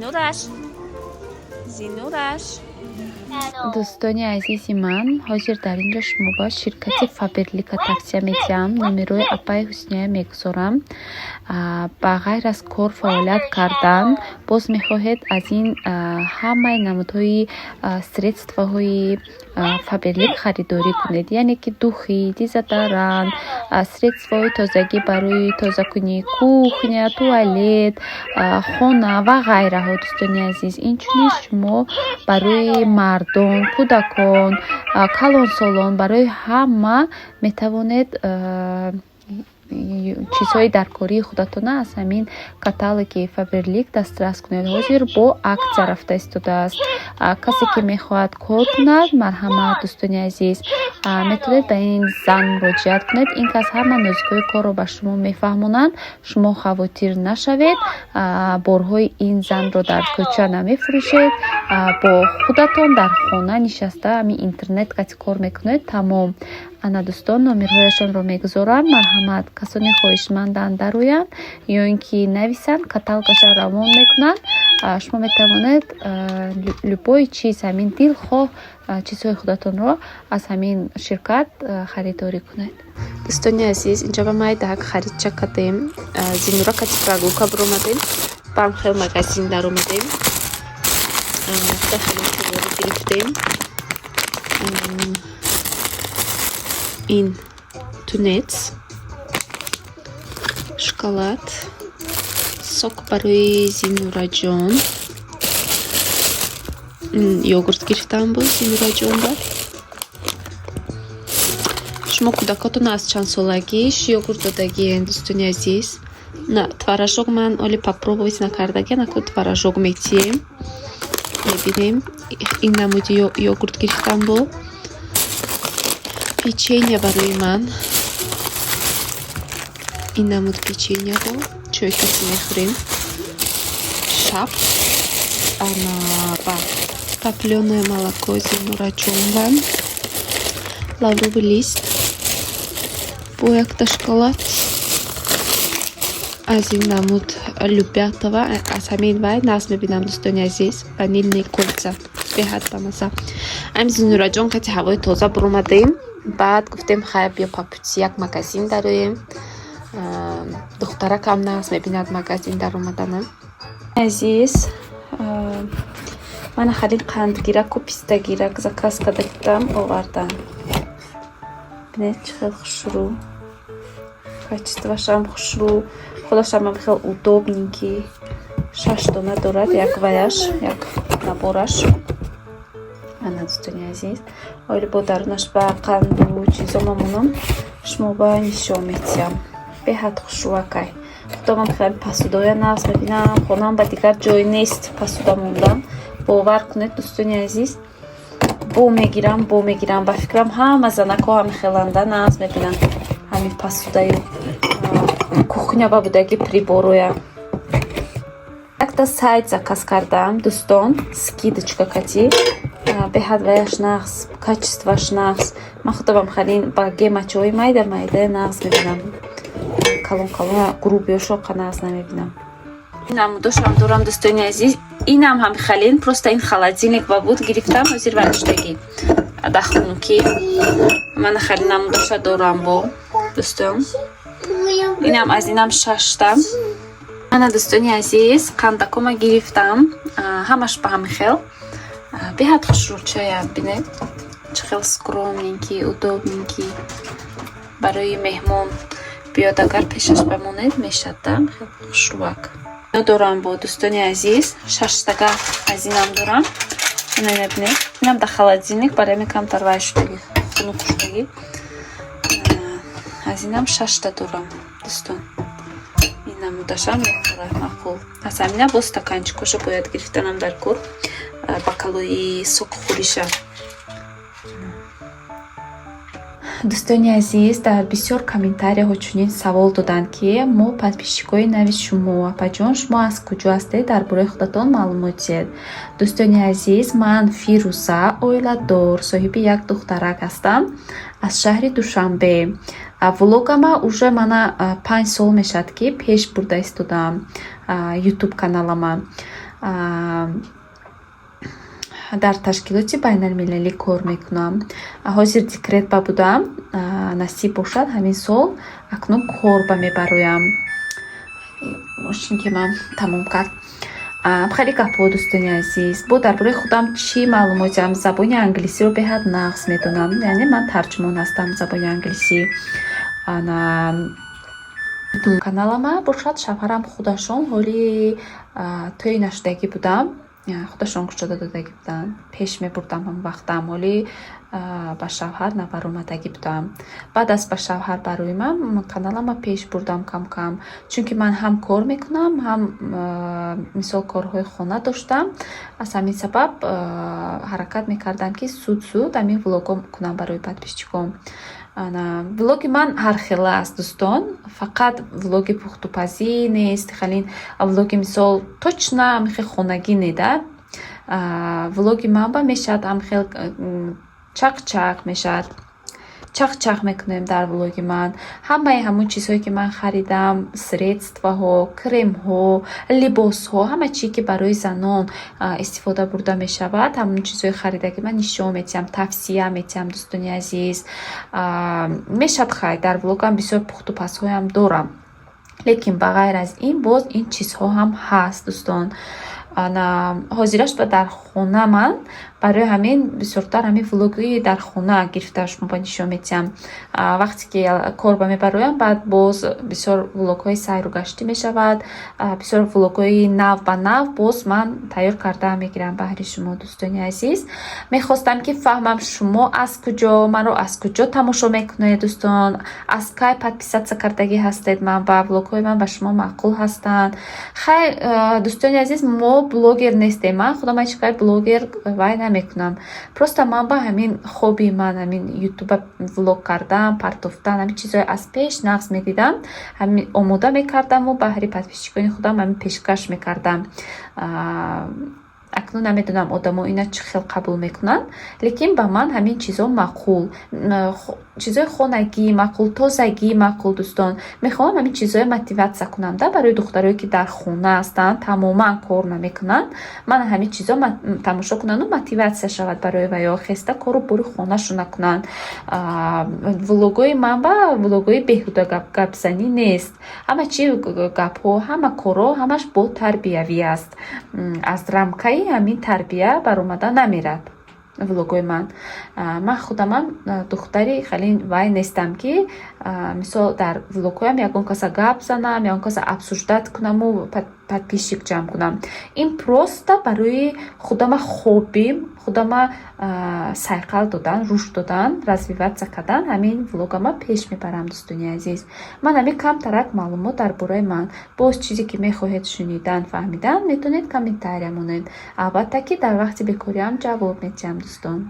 Зинураш, Зинураш. Дӯстони азизи ман, ҳозир дар ин ҷо шумо ба ширкати Фаберлика тавсия медиҳам. Номерои апаи Ҳусния мегузорам. Ба ғайр аз кор фаъолият кардан, боз мехоҳед аз ин ҳамаи намудҳои средствоҳои Фаберлик харидорӣ кунед, яъне ки духи, дезодорант, средствоҳои тозагӣ барои тозакунии кухня, туалет, хона ва ғайраҳо. Дӯстони азиз, инчунин шумо барои мардон, кӯдакон, калонсолон, барои ҳама метавонед чизҳои даркории худатона аз ҳамин каталоги Фаберлик дастрас кунед. Ҳозир бо акция рафта истодааст. Касе ки мехоҳад кор кунад, марҳамат, дӯстони азиз, метавонед ба ин зан муроҷиат кунед. Ин кас ҳама нозикиҳои корро ба шумо мефаҳмонанд. Шумо хавотир нашавед, борҳои ин занро дар кӯча намефурӯшед, бо худатон дар хона нишаста, ҳамин интернет кати кор мекунед, тамом. Ана, дӯстон, номерҳояшонро мегузорам. Марҳамат, касоне хоҳишманданд, дароянд ё ин ки нависанд, каталогаша равон мекунанд. Шумо метавонед любой чиз, ҳамин дилхоҳ чизҳои худатонро аз ҳамин ширкат харидорӣ кунед. Дӯстони азиз, инҷа ба майдаак харидча кардем. Зинура кати прогулка биромадем, баам хел магазин даромадем, хеле чизҳоро гирифтем. Ин тунец, шоколад, сок барои Зинураҷон, йогурт гирифтам боз Зинураҷонба. Шумо кӯдакотон аз чанд солагиш йогурт додагиен, дӯстони азиз? На, творожок ман оли попробовать накардагиам, наку творожок метием, мебинем. Ин намуди йогурт гирифтам, бо печенье барои ман, ин намуд печеньеҳо, чой каси мехӯрем шаб. Ана, ба топлёное молоко Зинураҷонба, лавровый лист, бо якта шоколад аз ин намуд Любятово, аз ҳамин вай нағз мебинам, дӯстони азиз, ванильные кольца, беҳад бамаза. Ами Зинураҷон кати ҳавои тоза буромадем, баъд гуфтем, хай, биё, по пути як магазин дароем. Духтаракам нағз мебинад магазин даромадана. Азиз, мана халин қандгираку пистагирак заказ карда будам, овардан. Бинед, чӣ хел хушрӯ, качествоашам хушрӯ, худашам хел удобненький. Шаш дона дорад як ваяш, як набораш. Ана, дӯстони азиз, оли бо дарунаш ба қанду чизо мемонам, шумо ба нишон метиҳам. Беҳад хушрӯакай. Худомам хеле посудоя нағз мебинам. Хонаам ба дигар ҷой нест посуда мондан. Бовар кунед, дӯстони азиз, бо мегирам, бо мегирам. Ба фикрам, ҳама занакҳо ҳами хеланда нағз мебинанд ҳамин посудаю кухня ба будаги прибороя. Якта сайт заказ кардам, дӯстон, скидочка кати, беҳад ваяш нағз, качествоаш нағз. Ман худамам халин ба гемачои майда майда нағз мебинам, калон калон грубиёшо нағз намебинам. Намудошам дорам, дӯстони азиз. Инам ҳам халин, просто ин холодильник ба буд, гирифтам, ҳозир ваштагӣ дахунукӣ. Мана, хали намудоша дорам бо, дӯстон. Инам аз инам шашта. Мана, дӯстони азиз, қандакома гирифтам, ҳамаш ба ҳами хел, беҳад хушрӯчая. Бинед, чӣ хел скромненький, удобненький. Барои меҳмон биёд, агар пешаш бамонед, мешад да, хел хушрӯак дорам. Бо, дӯстони азиз, шаштага аз инам дорам. Ина бинед, инам да холодильник, барои ами камтар вай шудагӣ, хунук шудагӣ. Аз инам шашта дорам, дӯстон. Ин намудашам мехӯрад, маъқул. Аз ҳамина боз стаканчикоша бояд гирифтанам дар кор, бокалои сокхӯриша. Дӯстони азиз, дар бисёр комментарияҳо чунин савол доданд, ки мо подписчикои нави шумо, апаҷон, шумо аз куҷо ҳастед, дар бораи худатон маълумот диҳед. Дӯстони азиз, ман Фирӯза, оиладор, соҳиби як духтарак ҳастам, аз шаҳри Душанбе. Влогама уже мана 5 сол мешавад, ки пеш бурда истодаам ютуб каналама. Дар ташкилоти байналмилалӣ кор мекунам. Ҳозир декрет ба будам. Насиб бошад, ҳамин сол акнун кор ба мебароям. Мошин ки ман тамом кард. Хеле гапҳо, дӯстони азиз. Бо дар бораи худам чӣ маълумотиам? Забони англисиро беҳад нағз медонам, яъне ман тарҷумон ҳастам забони англисӣ. Ана каналама бошад, шавҳарам худашон ҳоли тӯй нашудагӣ будам, худашон кушода додагӣ буданд, пеш мебурдам. Ҳамон вақтам ҳоли ба шавҳар набаромадагӣ будам. Баъд аз ба шавҳар бароимам, каналама пеш бурдам кам кам, чунки ман ҳам кор мекунам, ҳам мисол корҳои хона доштам. Аз ҳамин сабаб ҳаракат мекардам, ки зуд зуд ҳамин влогҳо кунам барои подписчиком. Влоги ман ҳархела аст, дӯстон, фақат влоги пухтупазӣ нест, халин влоги мисол точно ҳамихел хонагӣ не да. Влоги ман ба мешавад ҳамихел чақ-чақ мешавад, чақ-чақ мекунем дар влоги ман. Ҳамаи ҳамон чизҳое, ки ман харидам, средствоҳо, кремҳо, либосҳо, ҳама чизе, ки барои занон истифода бурда мешавад, ҳамон чизҳои харидаги ман нишон медиҳам, тавсия медиҳам, дӯстони азиз. Мешавад, хай, дар влогам бисёр пухтупазҳоям дорам, лекин ба ғайр аз ин боз ин чизҳо ҳам ҳаст, дӯстон. Ана ҳозираш ба дар хона ман, барои ҳамин бисёртар ҳамин влоги дар хона гирифта шумо ба нишон медиҳам. Вақте ки кор ба мебароям, баъд боз бисёр влогҳои сайру гаштӣ мешавад, бисёр влогҳои нав ба нав боз ман тайёр карда мегирам баҳри шумо, дӯстони азиз. Мехостам, ки фаҳмам, шумо аз куҷо маро, аз куҷо тамошо мекунед, дӯстон, аз кай подписаться кардагӣ ҳастед ман ба влогҳои ман, ба шумо маъқул ҳастанд. Хай, дӯстони азиз, мо блогер нестем. Ман худам ҳеҷ кай блогер вай намекунам. Просто ман ба ҳамин хобби ман ҳамин ютуба влог кардан, партофтан, ҳамин чизҳои аз пеш нағз медидам, ҳамин омода мекардаму баҳри подписчикони худам ҳамин пешкаш мекардам. Акнун намедонам, одамо ина чӣ хел қабул мекунанд, лекин ба ман ҳамин чизҳо маъқул, чизҳои хонагӣ маъқул, тозагӣ маъқул, дӯстон. Мехоҳам ҳамин чизҳое мотиватсия кунам да барои духтарое, ки дар хона ҳастанд, тамоман кор намекунанд. Ман ҳамин чизҳо тамошо кунанду мотиватсия шавад барои ваё, хеста кору бори хонашона кунанд. Влогҳои ман ба влогҳои беҳуда гапзанӣ нест. Ҳама чи гапҳо, ҳама корҳо, ҳамаш бо тарбиявӣ аст. Аз рамкаи ҳамин тарбия баромада намерад влогҳои ман. Ман худамам духтари хеле вай нестам, ки мисол дар влогҳоям ягон каса гап занам, ягон каса обсуждать кунаму подписчик ҷамъ кунам. Ин просто барои худама хобби, худама сайқал додан, рушд додан, развиваться кардан ҳамин влогама пеш мебарам, дӯстони азиз. Ман ҳамин камтарак маълумот дар бораи ман. Боз чизе, ки мехоҳед шунидан, фаҳмидан, метавонед комментария монед. Албатта, ки дар вақти бекориам ҷавоб медиҳам, дӯстон.